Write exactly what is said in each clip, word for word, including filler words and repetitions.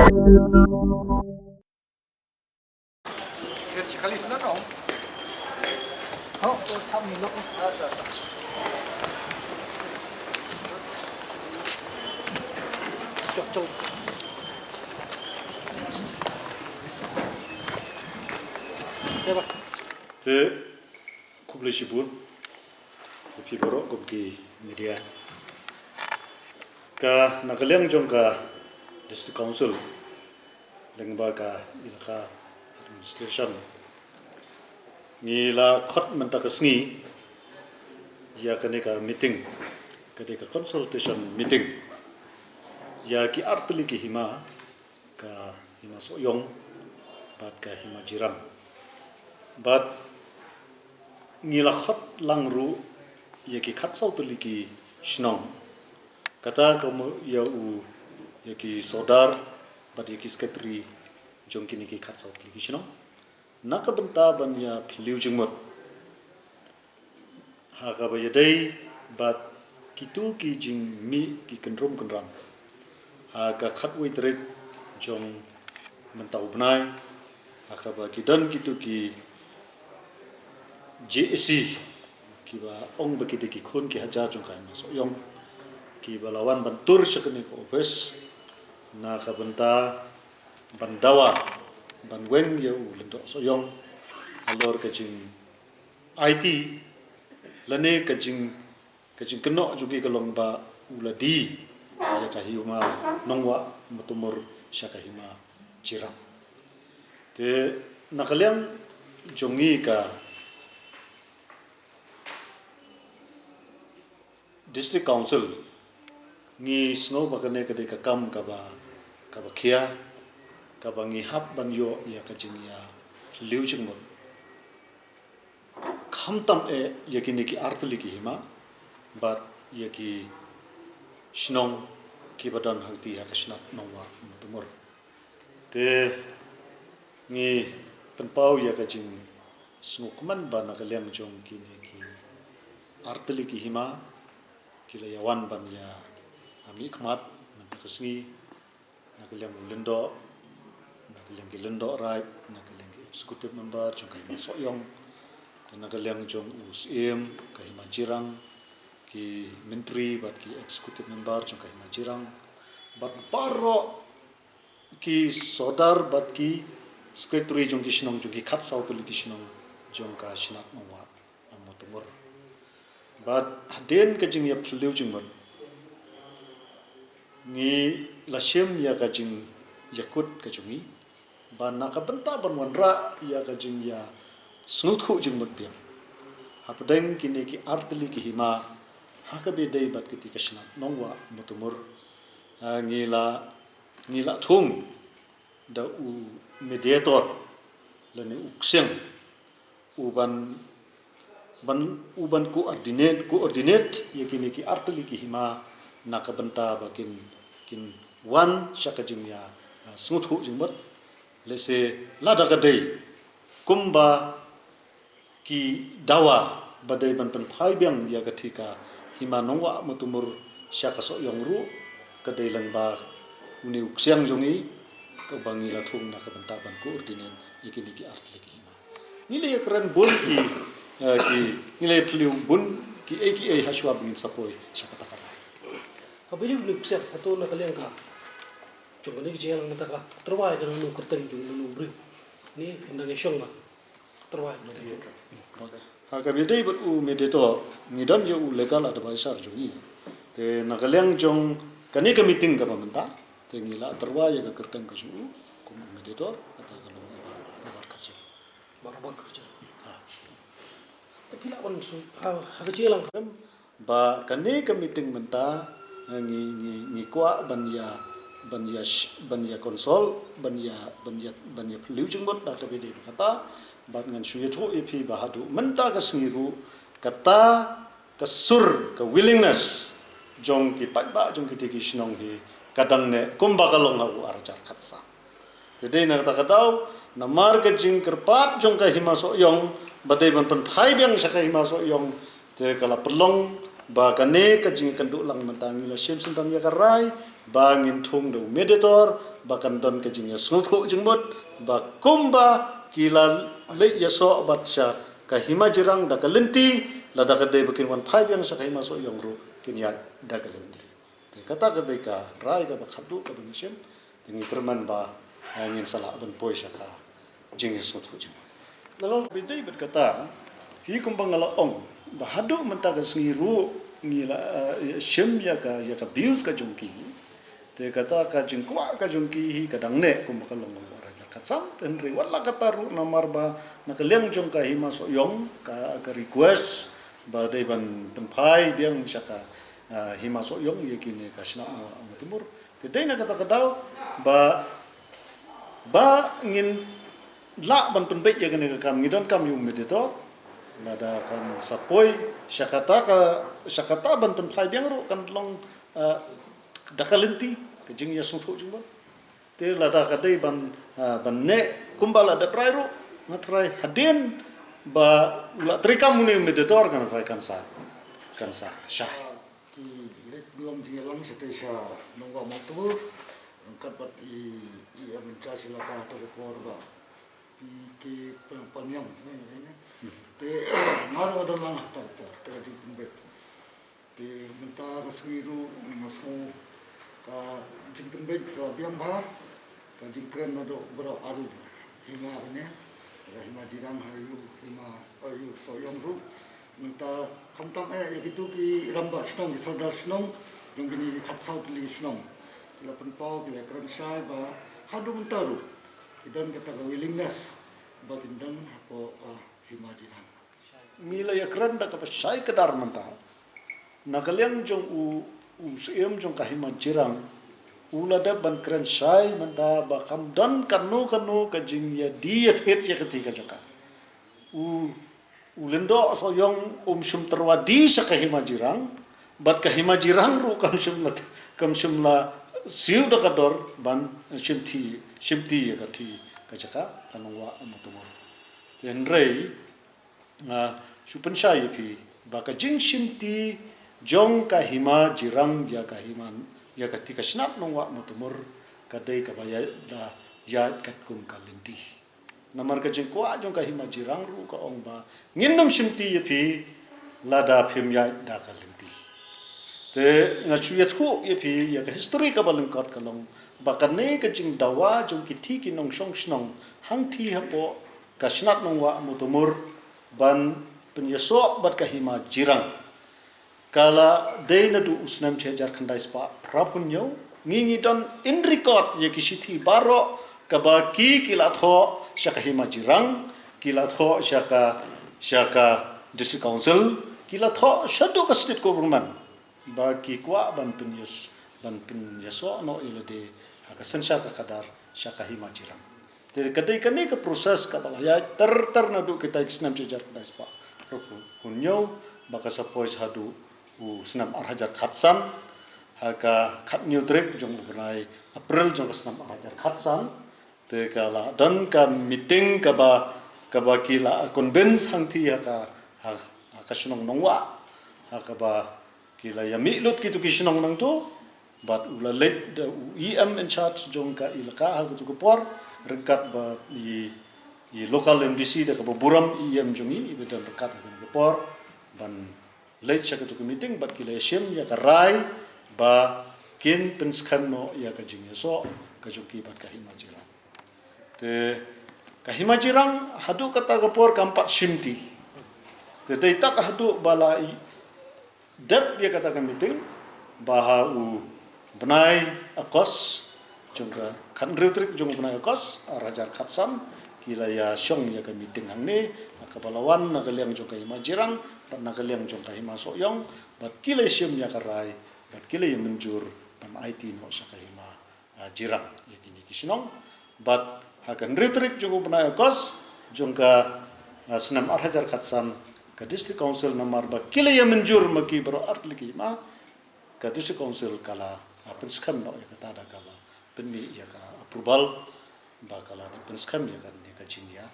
Te, khublei shibun ïa phi baroh kum ki media. Ka, na ka liang jong ka District Council, lyngba ka Elaka Administration, ngi la khot mynta ka sngi ïa kane ka meeting, ka dei ka consultation meeting ïa ki artylli ki hima, ka Hima Sohiong bad ka Hima Jirang. Bad ngi la khot lang ruh ïa ki khatsaw tylli ki shnong, kata ka mut ïa u, ïa ki sordar bad ïa ki secretary jong kine ki khatsaw tylli ki shnong, na ka bynta ban ïa phylliew jingmut ha kaba ïadei bad kito ki jingmih ki kynrum kynram ha ka khatwei tarik jong mynta u bnai, ha kaba ki don kito ki J A C kiba ong ba ki dei ki khun ki hajar jong ka Hima Sohiong, kiba la wan ban tur sha kane ka office na ka bynta ban dawa, ban weng ïa u Lyngdoh Sohiong halor ka jing aiti lane ka jing, ka jingkynnoh jong ki ka long ba u la die ïa ka Hima Nongwah Mutumur sha ka Hima Jirang. Te, na ka liang jong ngi ka District Council, ngi sngew ba kane ka dei ka kam kaba, kaba khia, kaba ngi hap ban ïoh ïa ka jingïa phylliew jingmut, khamtam eh ïa kine ki artylli ki hima bad ïa ki shnong kiba don hangtei ha ka shnat Nongwah Mutumur. Te, ngi pynpaw ïa ka jingsngewkmen ba na ka liang jong kine ki artylli ki hima, ki la ïa wan ban ïa mihkhmat mynta ka sngi, na ka liang u Lyngdoh, na ka liang ki Lyngdoh Raid, na ka liang ki executive member jong ka Hima Sohiong, na ka liang jong u Syiem ka Hima Jirang, ki myntri bad ki executive member jong ka Hima Jirang, bad baroh ki sordar bad ki secretary jong ki shnong, jong ki khatsaw tylli ki shnong jong ka shnat Nongwah Mutumur. Bad hadien ka jingïa phylliew jingmut, ngi la shim ïa ka jingïakut ka jong ngi ba na ka bynta ban wanrah ïa ka jingïa sngewthuh jingmut biang hapdeng kine ki artylli ki hima ha kaba ïadei bad kata ka shnat Nongwah Mutumur, ah, ngi la, ngi la thung da u mediator lane u ksiang, u ban, ban, u ban coordinate, coordinate ïa kine ki artylli ki hima na ka bynta ba kin, kin wan sha ka jingïa, ah, sngewthuh jingmut. Lehse lada ka dei kumba ki dawa ba dei ban pynphai biang ïa kata ka Hima Nongwah Mutumur sha ka Sohiong ruh, ka dei lang ba une u ksiang jong ngi kaba ngi la thung na ka bynta ban coordinate ïa kine ki artylli ki hima. Ngi la ïakren bun ki, eh, ki, ngi la ïa phylliew bun kiei kiei hashwa ba ngin sa poi sha kata ka rai. Haba ïa une u ksiang, hato na ka liang ka jong kane ka jingïalang mynta ka tyrwa ïa kano kano ka kyrteng jong uno uno u briew? Ni ynda ngi shong ba tyrwa ïa kano kano. Ha kaba ïadei bad u mediator, ngi don ïa u legal advisor jong ngi. Te na ka liang jong kane ka meeting kaba mynta, te ngi la tyrwa ïa ka kyrteng ka jong u kum u mediator, kata ka long i Bah Robert Kharjil. Bah Robert Kharjil. Ha. Te phi lah ban shu, ha, ha ka jingïalang ka ba kane ka meeting mynta, eh, ngi, ngi, ngi kwah ban ïa, ban ïa sh-, ban ïa consult, ban ïa, ban ïa, ban ïa phylliew jingmut da kaba ïadei bad kata, bad ngan shu ïathuh ïa phi ba haduh mynta ka sngi ruh, kata ka sur, ka willingness jong ki paidbah jong kita ki shnong hi ka dang neh kumba ka long ha u ar hajar khatsan. Te dei na kata ka daw, namar ka jingkyrpad jong ka Hima Sohiong ba dei ban pynphai biang sha ka Hima Sohiong, te ka la pynlong ba kane ka jingïakynduh lang mynta ngi la shim syndon ïa ka rai ba ngin thung da u mediator, ba kan don ka jingïasngewthuh jingmut, ba kumba ki la leit ïasoh bad sha ka Hima Jirang da ka lynti, lada ka dei ba kin wan phai biang sha ka Hima Sohiong ruh kin ïaid da ka lynti. Te kata ka dei ka rai kaba khatduh kaba ngi shim. Te ngi kyrmen ba, eh, ngin sa lah ban poi sha ka jingïasngewthuh jingmut. Nalor ba dei bad kata, hi kumba nga la ong, ba haduh mynta ka sngi ruh ngi la, eh, shim ïa ka, ïa ka views ka jong ki. Te kata ka jingkwah ka jong ki hi ka dang neh kumba ka long, ar hajar khatsan, te hynrei wat la kata ruh namar ba na ka liang jong ka Hima Sohiong ka, ka request ba dei ban pynphai biang sha ka, ah, Hima Sohiong ïa kine ka Shnat Nongwah Mawtamur. Te dei na kata ka daw ba, ba ngin lah ban pynbeit ïa kane ka kam, ngi donkam ïa u mediator. Lada kan sa poi sha kata ka, sha kata ban pynphai biang ruh kan long, ah, da ka lynti ka jingïasngewthuh jingmut. Te lada ka dei ban, ah, ban neh kumba la dep rai ruh, nga tharai hadien ba u la treikam une u mediator, nga tharai kan sa, kan sa shai. Ki leit pynlong jingïalang shatei sha Nongwah Mawtamur ryngkat bad i, i EM in charge, i la kha ha ka por ba P K Panyang, eh, eh, eh. Te nga ruh nga don lang ha ka por, te ka jingpynbeit. Te mynta ka sngi ruh nga sngew ka jingpynbeit ka biang bha, ka jingkren naduh baroh arngut. Hima kane, ka Hima Jirang ha ïa u Hima, ha ïa u Sohiong ruh. Mynta khamtam eh ïa kito ki rangbah shnong, ki sordar shnong jong kine ki khatsaw tylli ki shnong, ki la pynpaw, ki la kren shai ba haduh mynta ruh ki don kata ka willingness ba kin don hapoh ka Hima Jirang. Ngi la ïakren da kaba shai kdar mynta. Na ka liang jong u, u Syiem jong ka Hima Jirang u la dep ban kren shai mynta ba kam don kano kano ka jingïadie ïathied ïa kata ka jaka. U, u Lyngdoh Sohiong um shym tyrwa die sha ka Hima Jirang, bad ka Hima Jirang ruh kam shym la, kam shym la siew da ka dor ban shimti, shimti ïa kata ka jaka ka Nongwah Mawtamur. Te hynrei nga shu pynshai ïa phi ba ka jingshimti jong ka Hima Jirang ïa ka Hima, ïa kata ka Shnat Nongwah Mawtamur ka dei kaba ïa, da ïaid katkum ka lynti. Namar ka jingkwah jong ka Hima Jirang ruh ka ong ba ngin nym shimti ïa phi lada phim ïaid da ka lynti. Te nga shu ïathuh ïa phi ïa ka history kaba lyngkot, ka long ba kane ka jingdawa jong kiti ki nongshong shnong hangtei hapoh ka Shnat Nongwah Mawtamur ban pynïasoh bad ka Hima Jirang ka la dei naduh u snem shi hajar khyndai spah phra phew hynñiew. Ngi, ngi don in record ïa ki shithi baroh kaba ki, ki la thoh sha ka Hima Jirang, ki la thoh sha ka, sha ka District Council, ki la thoh shaduh ka State Government ba ki kwah ban pynïas, ban pynïasoh noh ïa lade ha ka synshar ka khadar sha ka Hima Jirang. Te ka dei kane ka process kaba la ïaid ter ter naduh kita ki snem shi hajar khyndai spah phra phew hynñiew ba ka sa poi shaduh u snem ar hajar khatsan, ha ka khathynñiew tarik jong u bnai April jong ka snem ar hajar khatsan. Te ka la don ka meeting kaba, kaba ki la convince hangtei ha ka, ha, ha ka shnong Nongwah, ha kaba ki la ïa mih lut kito ki shnong nangto bad u la leit da u EM in charge jong ka elaka ha kato ka por, ryngkat bad i, i local MDC da kaba burom, EM jong i, i ba don ryngkat ha kane ka por ban leit sha kato ka meeting bad ki la ïa shim ïa ka rai ba kin pynskhem noh ïa ka jingïasoh ka jong ki bad ka Hima Jirang. Te ka Hima Jirang haduh kata ka por kam pat shimti. Te dei tad haduh ba la i dep ïa kata ka meeting ba ha u bnai August, jong ka khathynriew tarik jong u bnai August ar hajar khatsan, ki la ïa shong ïa ka meeting hangne, ha kaba la wan na ka liang jong ka Hima Jirang bad na ka liang jong ka Hima Sohiong, bad ki la ïa shim ïa ka rai bad ki la ïa mynjur ban aiti noh sha ka Hima, ah, Jirang ïa kine ki shnong. Bad ha ka hynriew tarik jong u bnai August jong ka, ah, snem ar hajar khatsan, ka District Council, namar ba ki la ïa mynjur ma ki baroh artylli ki hima, ka District Council ka la, ah, pynskhem noh ïa kata da kaba pynmih ïa ka approval ba ka la dep pynskhem ïa kane ka jingïa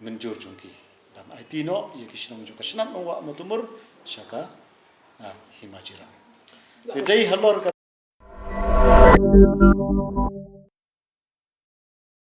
mynjur jong ki ban aiti noh ïa ki shnong jong ka Shnat Nongwah Mawtamur sha ka, ah, Hima Jirang. Te dei halor ka